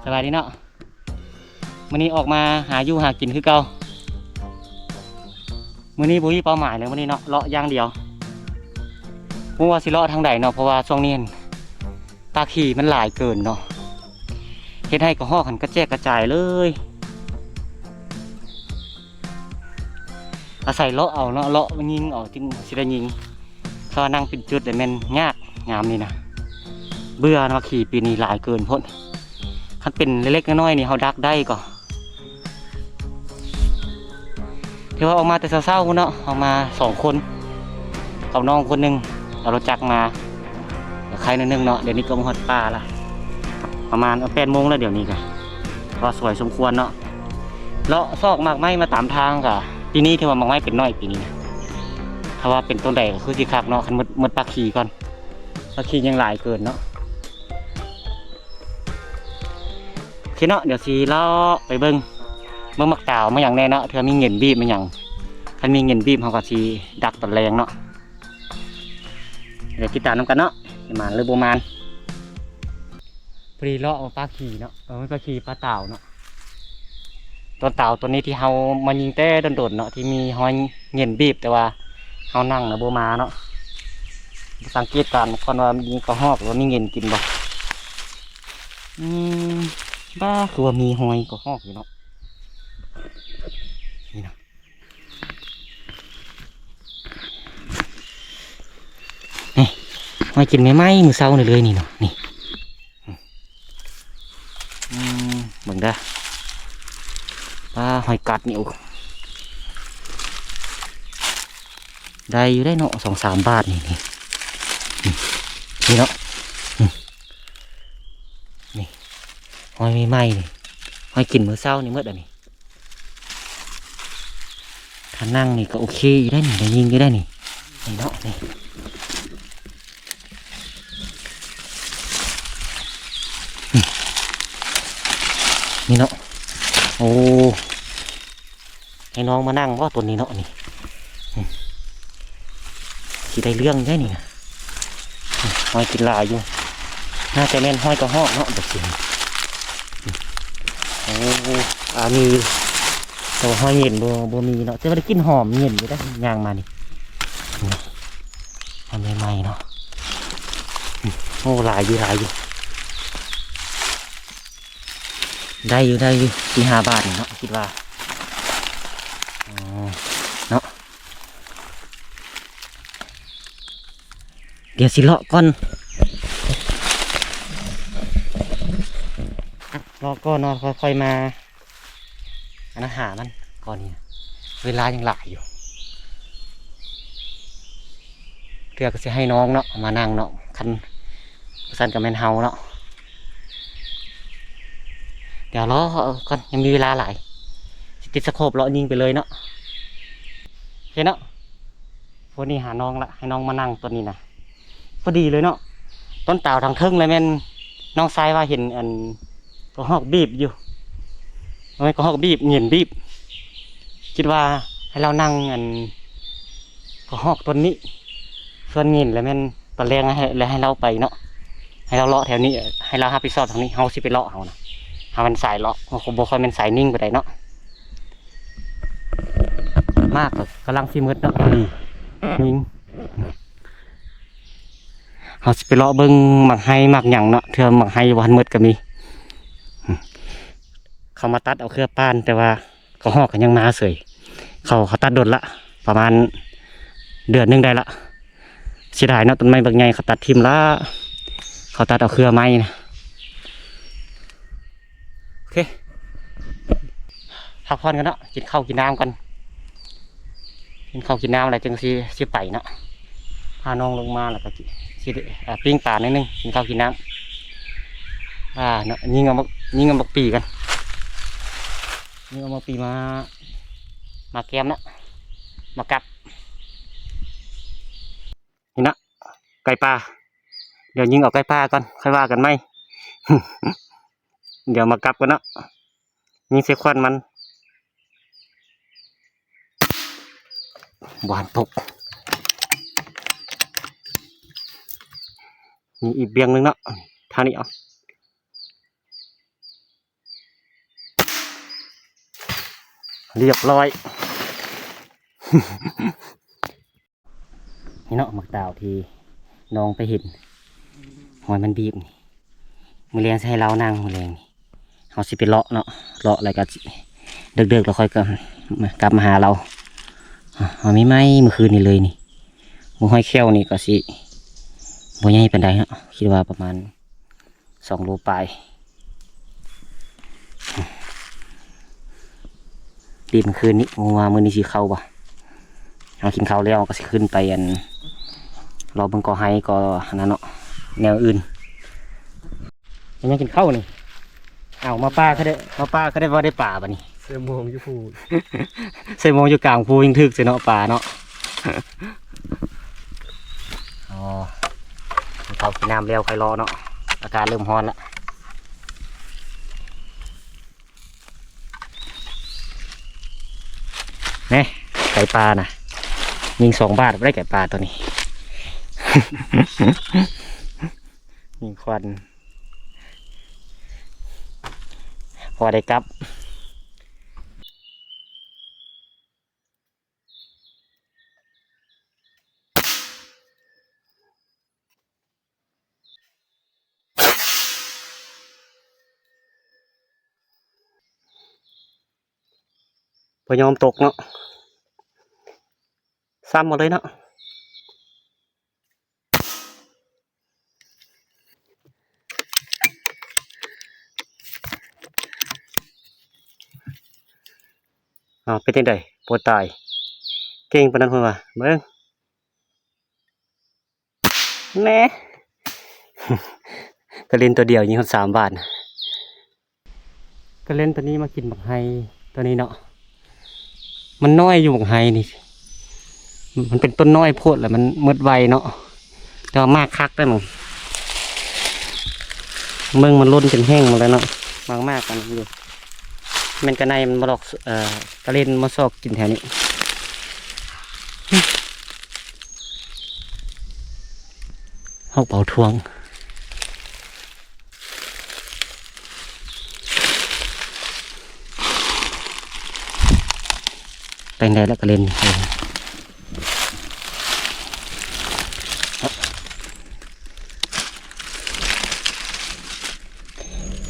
ສະບາຍດີເນາະ ມື້ນີ້ອອກມາຫາຢູ່ຫາກິນຄືເກົ່າ. ມື້ນີ້ບໍ່ມີເປົ້າໝາຍເລີຍມື້ນີ້ເນາະ ເລາະຢ່າງດຽວ. ບໍ່ຮູ້ວ່າຊິເລາະທາງໃດເນາະ ເພາະວ່າຊ່ວງນີ້ຫັ້ນ ປາຂີ້ມັນຫຼາຍເກີນເນາະ ເຮັດໃຫ້ກະຮອກຫັ້ນກະແຈກກະຈາຍເລີຍ. ອາໄສເລາະເອົາເນາະ ເລາະຍິງເອົາຈຶ່ງຊິໄດ້ຍິງ. ຖ້າວ່ານັ່ງເປັນຈຸດແລ້ວແມ່ນຍາກຍາມນີ້ນະ. ເບື່ອເນາະ ຂີ້ປີນີ້ຫຼາຍເກີນໂພດ. ຄັນເປັນເລັກໆນ້ອຍໆນີ້ເຮົາດັກໄດ້ກໍ ຖືວ່າອອກມາແຕ່ເຊົ້າໆພຸ້ນເນາະ ອອກມາສອງຄົນ ກັບນ້ອງຄົນໜຶ່ງ ເອົາລົດຈັກມາ. ກໍໄຄໜ້ອຍໜຶ່ງເນາະ ດຽວນີ້ກໍມາຮອດປ່າລະ ປະມານແປດໂມງແລ້ວ ດຽວນີ້ກະ ກໍສວຍສົມຄວນເນາະ. ເລາະຊອກໝາກໄມ້ມາຕາມທາງກະ ປີນີ້ຖືວ່າໝາກໄມ້ເປັນໜ້ອຍປີນີ້ນະ. ຖ້າວ່າເປັນໂຕໃດກໍຄືຊິຄັກເນາະ ຄັນໝົດ ໝົດປາຂີ້ກ່ອນ ປາຂີ້ຍັງຫຼາຍເກີນເນາະ. ໂອເຄເນາະ ດຽວຊິເລາະໄປເບິ່ງ ເບິ່ງໝາກຕາວ ມາຫຍັງແດ່ເນາະ ເທື່ອມີເຫງັນບີບມາຫຍັງ. ຄັນມີເຫງັນບີບເຮົາກໍຊິດັກຕອນແລງເນາະ. ດຽວຕິດຕາມນຳກັນເນາະ ຊິໝານຫຼືບໍ່ໝານ. ພໍດີເລາະເອົາປາຂີ້ເນາະ ເອີ ປາຂີ້ ປາຕາວເນາະ. ຕົວຕາວຕົວນີ້ທີ່ເຮົາມາຍິງແຕ່ດົນໆເນາະ ທີ່ມີຮອຍເຫງັນບີບ ແຕ່ວ່າເຮົານັ່ງນະບໍ່ມາເນາະ. ສັງເກດການກ່ອນວ່າມີກະຮອກ ຫຼືວ່າມີເຫງັນກິນບໍ່. ອືມ ບ້າ ຄືວ່າມີຮອຍກະຮອກຢູ່ເນາະ ນີ້ນະ. ນີ້ ຮອຍກິນໃໝ່ໆມື້ເຊົ້ານີ້ເລີຍນີ້ເນາະ ນີ້. ອືມ ເບິ່ງເດີ ປ້າ ຮອຍກັດນີ້ ໂອ້ ໄດ້ຢູ່ໄດ໋ເນາະ ສອງສາມບາດນີ້ ນີ້ ນີ້ເນາະ ນີ້ ຮອຍໃໝ່ໆນີ້ ຮອຍກິນມື້ເຊົ້ານີ້ໝົດອັນນີ້. ຖ້ານັ່ງນີ້ກໍໂອເຄຢູ່ໄດ໋ນີ້ ໄດ້ຍິງຢູ່ໄດ໋ນີ້ ນີ້ເນາະ ນີ້ ນີ້ເນາະ. ໂອ້ ໃຫ້ນ້ອງມານັ່ງບໍ່ ຕົວນີ້ເນາະ ນີ້ ຊິໄດ້ເລື່ອງໄດ໋ນີ້ນະ. ຮອຍກິນຫຼາຍຢູ່ ໜ້າຈະແມ່ນຮອຍກະຮອກເນາະ ແບບນີ້. ໂອ້ ອາ ມີ ແຕ່ວ່າຮອຍເຫງັນບໍ່ ບໍ່ມີເນາະ ແຕ່ວ່າໄດ້ກິ່ນຫອມເຫງັນຢູ່ເດ້ ຍ່າງມານີ້ ຫອມໃໝ່ໆເນາະ. ໂອ້ ຫຼາຍຢູ່ ຫຼາຍຢູ່ ໄດ້ຢູ່ ໄດ້ຢູ່ ສີ່ຫ້າບາດນີ້ເນາະ ຄິດວ່າ ອໍ ເນາະ. ດຽວຊິເລາະກ່ອນ ເລາະກ່ອນເນາະ ຄ່ອຍໆມາ ອັນນັ້ນຫາມັນກ່ອນນີ້ ເວລາຍັງຫຼາຍຢູ່ ເທື່ອກໍຊິໃຫ້ນ້ອງເນາະ ມານັ່ງເນາະ ຄັນບໍ່ຊັ້ນກໍແມ່ນເຮົາເນາະ. ດຽວເລາະກ່ອນ ຍັງມີເວລາຫຼາຍ ຊິຕິດສະໂຄບເລາະຍິງໄປເລີຍເນາະ. ໂອເຄເນາະ ໂພດນີ້ຫານ້ອງລະ ໃຫ້ນ້ອງມານັ່ງຕົວນີ້ນະ ພໍດີເລີຍເນາະ. ຕົ້ນຕາວທາງເທິງລະແມ່ນນ້ອງຊາຍວ່າເຫັນອັນກະຮອກບີບຢູ່ ບໍ່ແມ່ນກະຮອກບີບ ເຫງັນບີບ ຄິດວ່າໃຫ້ລາວນັ່ງອັນກະຮອກຕົ້ນນີ້ ສ່ວນເຫງັນລະແມ່ນຕອນແລງໃຫ້ ລະໃຫ້ລາວໄປເນາະ ໃຫ້ລາວເລາະແຖວນີ້ ໃຫ້ລາວຮັບຜິດຊອບທາງນີ້ ເຮົາຊິໄປເລາະເຮົານະ ເຮົາແມ່ນສາຍເລາະ ເຮົາກໍບໍ່ຄ່ອຍແມ່ນສາຍຍິງປານໃດເນາະ. ໝາກກໍກຳລັງຊິໝົດເນາະ ພໍດີຍິງ ເຮົາຊິໄປເລາະເບິ່ງໝາກໄຮໝາກຫຍັງເນາະ ເທື່ອໝາກໄຮບໍ່ທັນໝົດກໍມີ. ເຂົາມາຕັດເອົາເຄືອປ່ານ ແຕ່ວ່າກະຮອກກໍຍັງມາເສີຍ ເຂົາ ເຂົາຕັດດົນລະ ປະມານເດືອນໜຶ່ງໄດ້ລະ. ເສຍດາຍເນາະ ຕົ້ນໄມ້ບັກໃຫຍ່ເຂົາຕັດຖິ້ມລະ ເຂົາຕັດເອົາເຄືອໄມ້ນະ. ໂອເຄ ພັກຜ່ອນກັນເນາະ ກິນເຂົ້າກິນນ້ຳກ່ອນ ກິນເຂົ້າກິນນ້ຳແລ້ວຈຶ່ງຊິ ຊິໄປເນາະ. ພານ້ອງລົງມາແລ້ວກໍຊິ ຊິໄດ້ ເອີ ປີ້ງປາໜ້ອຍໜຶ່ງ ກິນເຂົ້າກິນນ້ຳ. ອ່າ ເນາະ ຍິງເອົາໝາກ ຍິງເອົາໝາກປີກ່ອນ ຍິງເອົາໝາກປີມາ ມາແກ້ມເນາະ ມາກັບ. ນີ້ນະ ໄກ່ປ່າ ດຽວຍິງເອົາໄກ່ປ່າກ່ອນ ຄ່ອຍວ່າກັນໃໝ່ ດຽວມາກັບກັນເນາະ. ຍິງໃສ່ຂວັນມັນ ບໍ່ທັນຕົກ ຍິງອີກບ່ຽງໜຶ່ງເນາະ ທາງນີ້ເອົາ. ຮຽບຮ້ອຍ. ນີ້ເນາະ ໝາກຕາວທີ່ນ້ອງໄປເຫັນ ຮອຍມັນບີບນີ້ ມື້ແລງຊິໃຫ້ລາວນັ່ງ ມື້ແລງນີ້ ເຮົາຊິໄປເລາະເນາະ ເລາະແລ້ວກໍເດິກໆ ແລ້ວຄ່ອຍກັບ ກັບມາຫາລາວ. ເຮົາມີໄມ້ມື້ຄືນນີ້ເລີຍນີ້ ໝູຮອຍແຂ້ວນີ້ກໍຊິບໍ່ໃຫຍ່ປານໃດເນາະ ຄິດວ່າປະມານ ສອງໂລປາຍ. ດີມຄືນນີ້ ບໍ່ຮູ້ວ່າມື້ນີ້ຊິເຂົ້າບໍ່. ເຮົາກິນເຂົ້າແລ້ວກໍຊິຂຶ້ນໄປ ອັນ ເລາະເບິ່ງກໍໄຮ່ກໍອັນນັ້ນເນາະ ແນວອື່ນ. ຍັງກິນເຂົ້ານີ້ ເອົາມາປ່າຄືໄດ້ ມາປ່າຄືໄດ້ ບໍ່ໄດ້ປາບັດນີ້. ເສື້ອມ່ວງຢູ່ພູ້ນ ເສື້ອມ່ວງຢູ່ກາງພູຍັງຖືກໃສ່ເນາະ ປາເນາະ. ອໍ ກິນເຂົ້າກິນນ້ຳແລ້ວຄ່ອຍເລາະເນາະ ອາກາດເລີ່ມຮ້ອນລະ. ແນ່ ໄກ່ປ່ານະ ຍິງສອງບາດບໍ່ໄດ້ໄກ່ປ່າຕົວນີ້ ຍິງຄວັນ ພໍໄດ້ກັບ. ບໍ່ຍອມຕົກເນາະ ຊ້ຳເອົາເລີຍເນາະ. ອ້າວ ເປັນຈັ່ງໃດ ບໍ່ຕາຍ ເກັ່ງປານນັ້ນເພິ່ນວ່າ ເບິ່ງແນ່ ກະເລັນຕົວດຽວຍິງຮອດສາມບາດ. ກະເລັນຕົວນີ້ມາກິນບັກໄຮຕົວນີ້ເນາະ ມັນນ້ອຍຢູ່ບັກໄຮນີ້ ມັນເປັນຕົ້ນນ້ອຍໂພດ ແລ້ວມັນໝົດໄວເນາະ ແຕ່ວ່າໝາກຄັກໄດ໋ມັງ ເບິ່ງມັນຫຼົ່ນຈົນແຫ້ງໝົດແລ້ວເນາະ ໝາກ ໝາກອັນນັ້ນຢູ່ ແມ່ນກະໄນມັນມາລອກ ເອີ ກະເລັນມາຊອກກິນແຖວນີ້. ເຮົາເປົ່າທວງ ແປງແດດແລ້ວກະເລັນ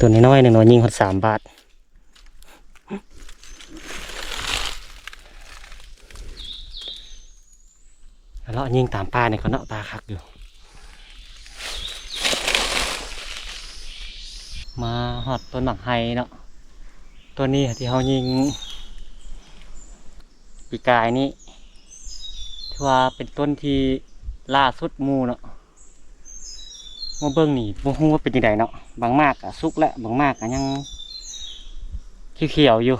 ຕົວນ້ອຍໆ ໜຶ່ງໜ່ວຍຍິງຮອດສາມບາດ. ເລາະຍິງຕາມປ່ານີ້ກ່ອນເນາະ ປ່າຄັກຢູ່. ມາຮອດຕົ້ນໝາກໄຮເນາະ ຕົ້ນນີ້ທີ່ເຮົາຍິງປີກາຍນີ້ ຖືວ່າເປັນຕົ້ນທີ່ຫຼ້າສຸດໝູ່ເນາະ. ມາເບິ່ງນີ້ ບໍ່ຮູ້ວ່າເປັນຈັ່ງໃດເນາະ ບາງໝາກກະສຸກແລ້ວ ບາງໝາກກະຍັງຂຽວໆຢູ່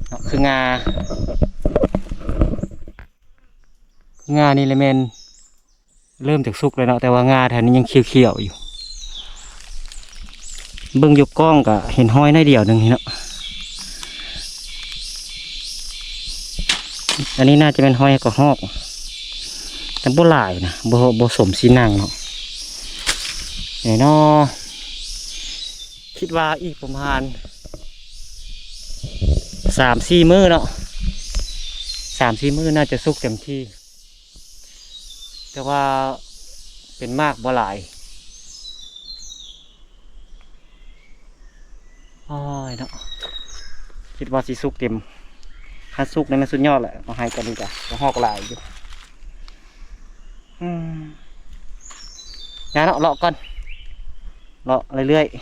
ເນາະ ຄືງາ ຄືງານີ້ແຫຼະແມ່ນເລີ່ມຈາກສຸກແລ້ວເນາະ ແຕ່ວ່າງາແຖວນີ້ຍັງຂຽວໆຢູ່. ເບິ່ງຢູ່ກ້ອງກະເຫັນຮອຍໜ້ອຍດຽວໜຶ່ງນີ້ເນາະ. ອັນນີ້ໜ້າຈະແມ່ນຮອຍກະຮອກ ແຕ່ບໍ່ຫຼາຍນະ ບໍ່ ບໍ່ສົມສີໜັງເນາະ. ແນ່ນອນ ຄິດວ່າອີກປະມານສາມສີ່ມື້ເນາະ ສາມສີ່ມື້ໜ້າຈະສຸກເຕັມທີ່. ແຕ່ວ່າເປັນໝາກບໍ່ຫຼາຍ. ໂອ້ຍເນາະ ຄິດວ່າຊິສຸກເຕັມ ຄັນສຸກນີ້ແມ່ນສຸດຍອດແຫຼະ. ເອົາໃຫ້ຕອນນີ້ກະບໍ່ຮອກຫຼາຍຢູ່. ອືມ ຢ່າເນາະ ເລາະກ່ອນ ເລາະເລື້ອຍໆ.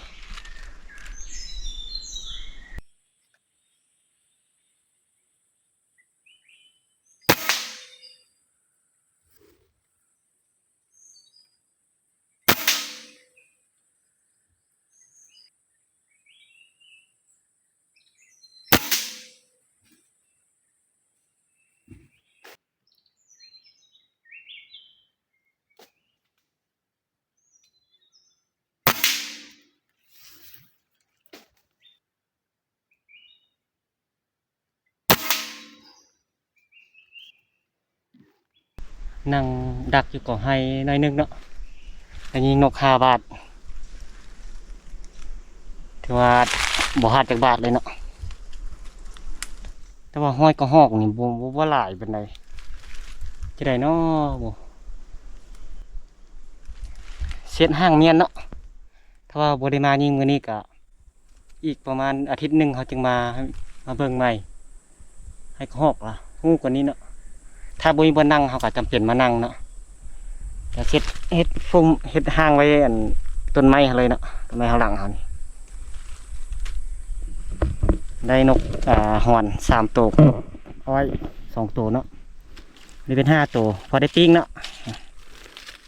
ນັ່ງດັກຢູ່ກໍໄຮ່ໜ້ອຍໜຶ່ງເນາະ ໄດ້ຍິງນົກຫ້າບາດ ຖືວ່າບໍ່ພາດຈັກບາດເລີຍເນາະ. ແຕ່ວ່າຮອຍກະຮອກນີ້ບໍ່ ບໍ່ ບໍ່ຫຼາຍປານໃດ. ຈະໄດ້ເນາະ ບໍ່ ເຊັດຮ່າງມຽນເນາະ. ຖ້າວ່າບໍ່ໄດ້ມາຍິງມື້ນີ້ກະ ອີກປະມານອາທິດໜຶ່ງເຮົາຈຶ່ງມາ ມາເບິ່ງໃໝ່ ໃຫ້ກະຮອກລະຮູ້ກວ່ານີ້ເນາະ. ຖ້າບໍ່ມີບ່ອນນັ່ງເຮົາກະຈຳເປັນມານັ່ງເນາະ. ກະເຮັດ ເຮັດຟຸ່ມ ເຮັດຮ່າງໄວ້ອັນຕົ້ນໄມ້ເຮົາເລີຍເນາະ ຕົ້ນໄມ້ເຮົາຫຼັງເຮົານີ້. ໄດ້ນົກ ອາ ຫອນສາມໂຕ ອ້ອຍສອງໂຕເນາະ. ນີ້ເປັນຫ້າໂຕ ພໍໄດ້ປີ້ງເນາະ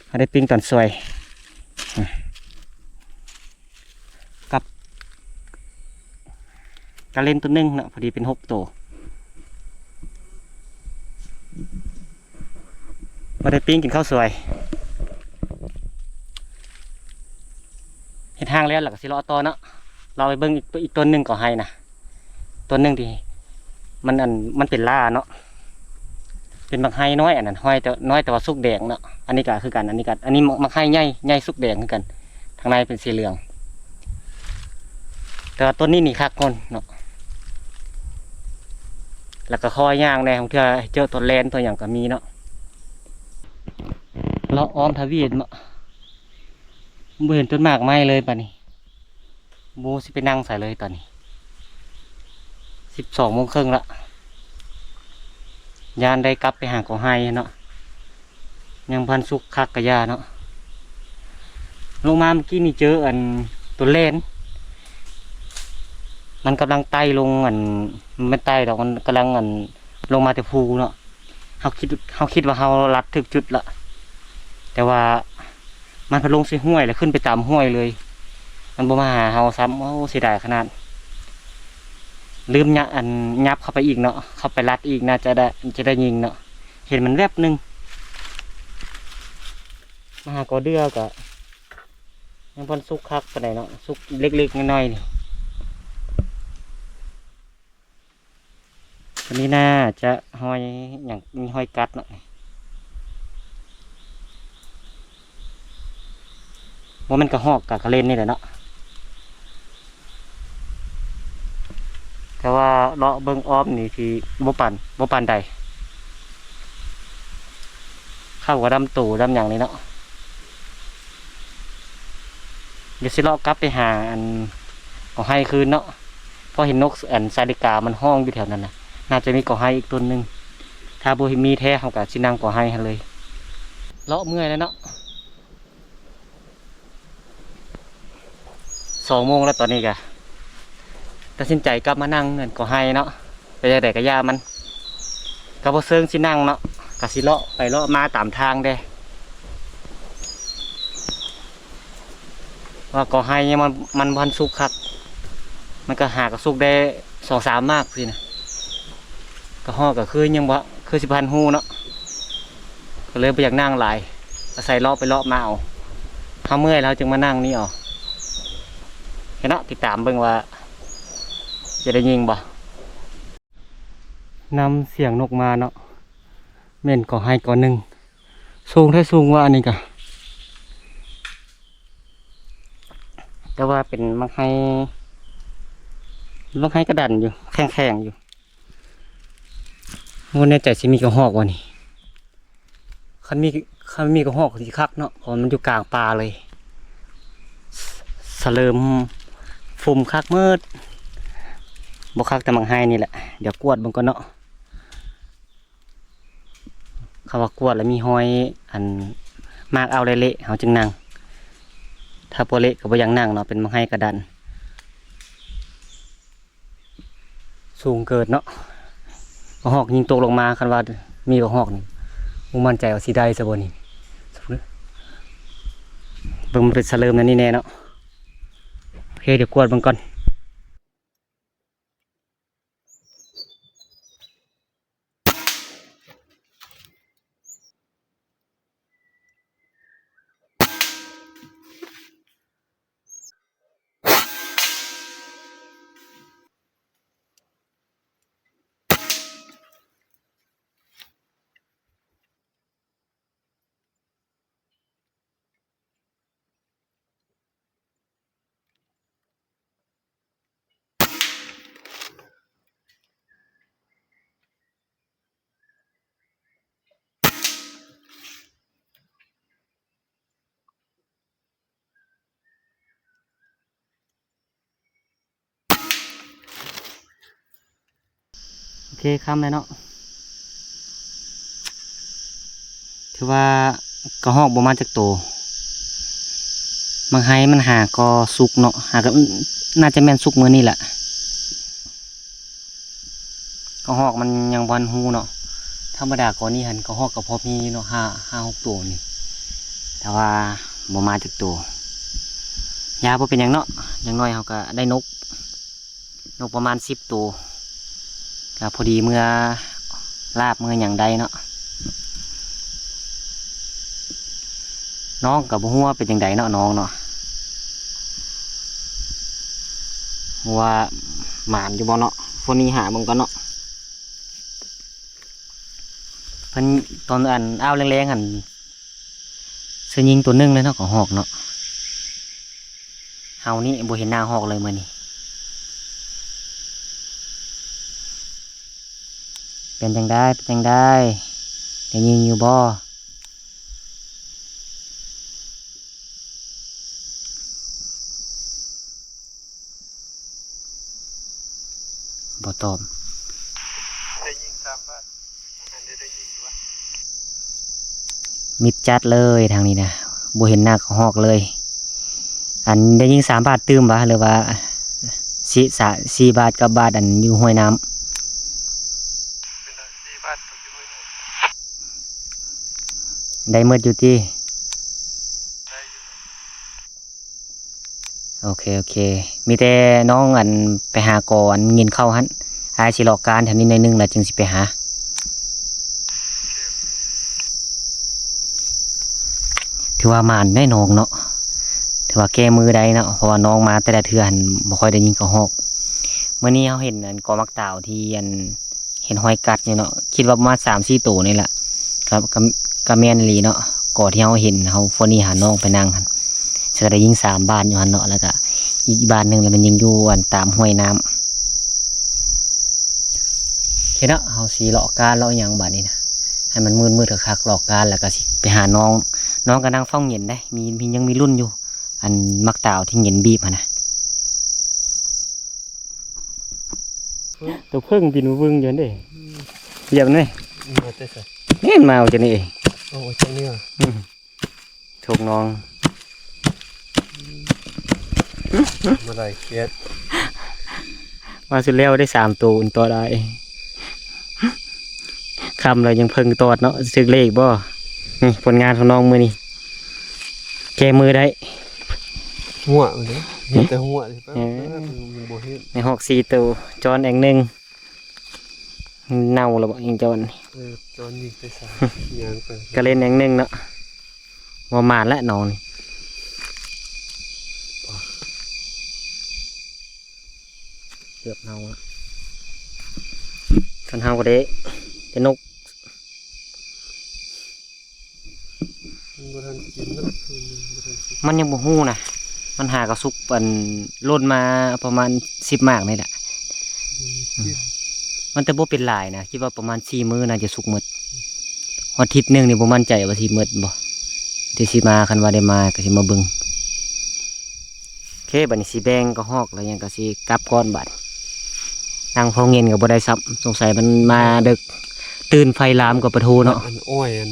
ພໍໄດ້ປີ້ງຕອນສວຍ ກັບກະເລັນໂຕໜຶ່ງເນາະ ພໍດີເປັນຫົກໂຕ ພໍໄດ້ປີ້ງກິນເຂົ້າສວຍ. ເຮັດຮ່າງແລ້ວ ແລ້ວກະຊິເລາະຕໍ່ເນາະ ເລາະໄປເບິ່ງອີກ ອີກຕົ້ນໜຶ່ງກໍໄຮ່ນະ. ຕົ້ນໜຶ່ງທີ່ມັນ ອັນ ມັນເປັນຫຼ້າເນາະ ເປັນໝາກໄຮ່ນ້ອຍ ອັນນັ້ນ ນ້ອຍແຕ່ ນ້ອຍແຕ່ວ່າສຸກແດງເນາະ. ອັນນີ້ກະຄືກັນ ອັນນີ້ກະ ອັນນີ້ໝາກ ໝາກໄຮ່ໃຫຍ່ ໃຫຍ່ສຸກແດງຄືກັນ ທາງໃນເປັນສີເຫຼືອງ ແຕ່ວ່າຕົ້ນນີ້ນີ້ຄັກກ່ອນເນາະ. ແລ້ວກະຄ່ອຍຍ່າງແດ່ ບາງເທື່ອເຈີຕົວແລນຕົວຫຍັງກະມີເນາະ. ເລາະອ້ອມທະວີບເນາະ ບໍ່ເຫັນຕົ້ນໝາກໄມ້ເລີຍບາດນີ້. ບໍ່ຮູ້ຊິໄປນັ່ງໃສເລີຍຕອນນີ້ ສິບສອງໂມງເຄິ່ງລະ ຢ້ານໄດ້ກັບໄປຫາກໍໄຮ່ເນາະ. ຍັງບໍ່ທັນສຸກຄັກກະຢ່າເນາະ. ລົງມາມື້ກີ້ນີ້ເຈີອັນໂຕແລນ ມັນກຳລັງໄຕ່ລົງ ອັນ ມັນບໍ່ໄຕ່ດອກ ມັນກຳລັງ ອັນ ລົງມາແຕ່ພູເນາະ. ເຮົາຄິດ ເຮົາຄິດວ່າເຮົາລັດຖືກຈຸດລະ ແຕ່ວ່າມັນພັດລົງໃສ່ຫ້ວຍ ແລ້ວຂຶ້ນໄປຕາມຫ້ວຍເລີຍ ມັນບໍ່ມາຫາເຮົາຊ້ຳ. ໂອ້ ເສຍດາຍຂະໜາດ ລືມຍະ ອັນ ຫຍັບເຂົ້າໄປອີກເນາະ ເຂົ້າໄປລັດອີກ ໜ້າຈະໄດ້ ຈະໄດ້ຍິງເນາະ. ເຫັນມັນແວັບໜຶ່ງ ມາຫາກໍເດືອກະຍັງບໍ່ທັນສຸກຄັກປານໃດເນາະ ສຸກເລັກໆນ້ອຍໆນີ້. ຕົວນີ້ໜ້າຈະຮອຍຫຍັງ ມີຮອຍກັດເນາະ. ບໍ່ແມ່ນກະຮອກກະ ກະເລັນນີ້ແຫຼະເນາະ ແຕ່ວ່າເລາະເບິ່ງອ້ອມນີ້ທີ່ບໍ່ປານ ບໍ່ປານໃດ ເຂົ້າກະດຳໂຕດຳຫຍັງນີ້ເນາະ. ດຽວຊິເລາະກັບໄປຫາອັນກໍໄຮ່ຄືນເນາະ ເພາະເຫັນນົກ ອັນ ສາລິກາມັນຮ້ອງຢູ່ແຖວນັ້ນນະ ໜ້າຈະມີກໍໄຮ່ອີກຕົ້ນໜຶ່ງ. ຖ້າບໍ່ມີແທ້ເຮົາກະຊິນັ່ງກໍໄຮ່ຫັ້ນເລີຍ ເລາະເມື່ອຍແລ້ວເນາະ. ສອງໂມງແລ້ວຕອນນີ້ກະ ຕັດສິນໃຈກັບມານັ່ງເຮືອນກໍໄຮ່ເນາະ. ໄປຈັ່ງໃດກະຢ່າມັນ ກະບໍ່ເຊີງຊິນັ່ງເນາະ ກະຊິເລາະໄປເລາະມາຕາມທາງເດ້ ວ່າກໍໄຮ່ມັນ ມັນບໍ່ທັນສຸກຄັກ ມັນກະຫາກະສຸກໄດ້ສອງສາມໝາກຊີ້ນະ. ກະຮອກກະຄືຍັງບໍ່ ຄືຊິບໍ່ທັນຮູ້ເນາະ ກະເລີຍບໍ່ຢາກນັ່ງຫຼາຍ ອາໄສເລາະໄປເລາະມາເອົາ. ເຮົາເມື່ອຍແລ້ວເຮົາຈຶ່ງມານັ່ງນີ້ເອົາ ເຫັນເນາະ. ຕິດຕາມເບິ່ງວ່າຈະໄດ້ຍິງບໍ່. ນຳສຽງນົກມາເນາະ ແມ່ນກໍໄຮ່ກໍໜຶ່ງ ສູງແທ້ສູງວ່າອັນນີ້ກະ ແຕ່ວ່າເປັນໝາກໄຮ່ ໝາກໄຮ່ກະດັນຢູ່ ແຂງໆຢູ່. ບໍ່ແນ່ໃຈຊິມີກະຮອກບໍ່ນີ້ ຄັນມີ ຄັນມີກະຮອກກະຊິຄັກເນາະ ເພາະວ່າມັນຢູ່ກາງປ່າເລີຍ ສະເຫຼີມຟຸ່ມຄັກໝົດ. ບໍ່ຄັກແຕ່ໝາກໄຮ່ນີ້ແຫຼະ ດຽວກວດເບິ່ງກ່ອນເນາະ. ຄັນວ່າກວດແລ້ວມີຮອຍ ອັນ ໝາກເອົາເລະໆ ເຮົາຈຶ່ງນັ່ງ ຖ້າບໍ່ເລະກະບໍ່ຢາກນັ່ງເນາະ ເປັນໝາກໄຮ່ກະດັນ. ສູງເກີນເນາະ ກະຮອກຍິງຕົກລົງມາ ຄັນວ່າມີກະຮອກນີ້ ບໍ່ໝັ້ນໃຈວ່າຊິໄດ້ຊະບໍ່ນີ້. ເບິ່ງມັນເປັນສະເຫຼີມແນວນີ້ແດ່ເນາະ. ໂອເຄ ດຽວກວດເບິ່ງກ່ອນ. ເດ ຄ່ຳແລ້ວເນາະ ຖືວ່າກະຮອກບໍ່ມາຈັກໂຕ. ໝາກໄຮມັນຫາກໍສຸກເນາະ ຫາກໍ ໜ້າຈະແມ່ນສຸກມື້ນີ້ແຫຼະ. ກະຮອກມັນຍັງບໍ່ທັນຮູ້ເນາະ. ທຳມະດາກໍນີ້ຫັ້ນ ກະຮອກກໍພໍມີເນາະ ຫ້າ ຫ້າຫົກໂຕນີ້ ແຕ່ວ່າບໍ່ມາຈັກໂຕ. ຢ່າ ບໍ່ເປັນຫຍັງເນາະ ຢ່າງໜ້ອຍເຮົາກໍໄດ້ນົກ ນົກປະມານສິບໂຕ ກໍພໍດີເມືອລາບເມືອຫຍັງໄດ້ເນາະ. ນ້ອງກໍບໍ່ຮູ້ວ່າເປັນຈັ່ງໃດເນາະ ນ້ອງເນາະ ວ່າໝານຢູ່ບໍ່ເນາະ. ໂຟນນີ້ຫາເບິ່ງກ່ອນເນາະ. ເພິ່ນຕອນອັນອ້າວແລງໆຫັ້ນ ເສື້ອຍິງໂຕໜຶ່ງເລີຍເນາະ ກະຮອກເນາະ. ເຮົານີ້ບໍ່ເຫັນໜ້າຮອກເລີຍມື້ນີ້. ເປັນຈັ່ງໃດ ເປັນຈັ່ງໃດ ໄດ້ຍິນຢູ່ບໍ່? ບໍ່ຕອບ. ໄດ້ຍິນສາມບາດ ມິດຈັດເລີຍທາງນີ້ນະ ບໍ່ເຫັນໜ້າກະຮອກເລີຍ. ອັນໄດ້ຍິນສາມບາດຕື່ມຫວາ ຫຼືວ່າສີ່ ສາ ສີ່ບາດກັບບາດອັນຢູ່ຫ້ວຍນ້ຳ? ໄດ້ໝົດຢູ່ຕິ? ໂອເຄ ໂອເຄ ມີແຕ່ນ້ອງອັນໄປຫາກໍອັນເຫງັນເຂົ້າຫັ້ນ ອ້າຍຊິເລາະການແຖວນີ້ໜ້ອຍໜຶ່ງ ແລ້ວຈຶ່ງຊິໄປຫາ. ຖືວ່າໝານໄດ໋ນ້ອງເນາະ ຖືວ່າແກ້ມືໄດ້ເນາະ ເພາະວ່ານ້ອງມາແຕ່ລະເທື່ອຫັ້ນບໍ່ຄ່ອຍໄດ້ຍິງກະຮອກ. ມື້ນີ້ເຮົາເຫັນອັນກໍໝາກຕາວທີ່ອັນ ເຫັນຮອຍກັດຢູ່ເນາະ ຄິດວ່າປະມານສາມສີ່ໂຕນີ້ແຫຼະ. ກໍ ກໍ ກໍແມ່ນອີ່ຫຼີເນາະ ກໍທີ່ເຮົາເຫັນ ເຮົາຟອນນີ້ຫານ້ອງໄປນັ່ງຫັ້ນ ສະກໍໄດ້ຍິງສາມບາດຢູ່ຫັ້ນເນາະ ແລ້ວກໍອີກບາດໜຶ່ງລະແມ່ນຍິງຢູ່ອັນຕາມຫ້ວຍນ້ຳ. ໂອເຄເນາະ ເຮົາຊິເລາະການເລາະຫຍັງບາດນີ້ນະ ໃຫ້ມັນມືດໆຄັກໆ ເລາະການ ແລ້ວກໍຊິໄປຫານ້ອງ. ນ້ອງກໍນັ່ງເຝົ້າເຫງັນໄດ໋ ມີ ມີ ຍັງມີລຸ້ນຢູ່ ອັນໝາກຕາວທີ່ເຫງັນບີບຫັ້ນນະ. ໂຕເຜິ້ງບິນວຶ່ງຢູ່ຫັ້ນເດ້ ອືມ ຢຽບແມ່ນ ມາແຕ່ໃສ? ແມ່ນມາເອົາຈາກນີ້ເອງ. ໂອ້ ຈາກນີ້ຫວາ? ອືມ ໂທກນ້ອງ ມາໄດ້ເຂດ ມາສຸດແລ້ວໄດ້ສາມໂຕ ຕອດອ້າຍ ຄ່ຳແລ້ວຍັງເພິ່ງຕອດເນາະ ຖືກເລກບໍ່? ນີ້ຜົນງານຂອງນ້ອງມື້ນີ້ ແກ້ມືໄດ້ ຫົວເດ້ ເຫັນແຕ່ຫົວ ເອີ ມັນບໍ່ເຫັນ ໃນຮອກສີ່ໂຕ ຈອນແອງໜຶ່ງ ເນົ່າແລ້ວບໍ່ ເອງຈອນ? ເອີ ຈອນຍິງໄປສາມ ຍ່າງໄປ ກະເລັນແອງໜຶ່ງເນາະ ບໍ່ໝານແລ້ວນ້ອງນີ້ ເກືອບເນົ່າແລ້ວ ຄັນເຮົາກໍໄດ້ແຕ່ນົກ ມັນບໍ່ທັນກິນເນາະ ຄືມັນບໍ່ທັນສຸກ ມັນຍັງບໍ່ຮູ້ນະ ມັນຫາກະສຸກ ອັນ ຫຼົ່ນມາປະມານສິບໝາກນີ້ແຫຼະ ອືມ ມັນແຕ່ບໍ່ເປັນຫຼາຍນະ ຄິດວ່າປະມານສີ່ມື້ໜ້າຈະສຸກໝົດ ຮອດທິດໜຶ່ງນີ້ບໍ່ໝັ້ນໃຈວ່າຊິໝົດບໍ່ ແຕ່ຊິມາ ຄັນວ່າໄດ້ມາກໍຊິມາເບິ່ງ. ໂອເຄ ບາດນີ້ຊິແບ່ງກະຮອກແລ້ວຫຍັງກໍຊິກັບກ່ອນບາດ ນັ່ງເຝົ້າເຫງັນກໍບໍ່ໄດ້ຊ້ຳ ສົງໄສມັນມາເດິກ ຕື່ນໄຟລາມກວ່າປະໂທເນາະ ອັນອ້ອຍ ອັນ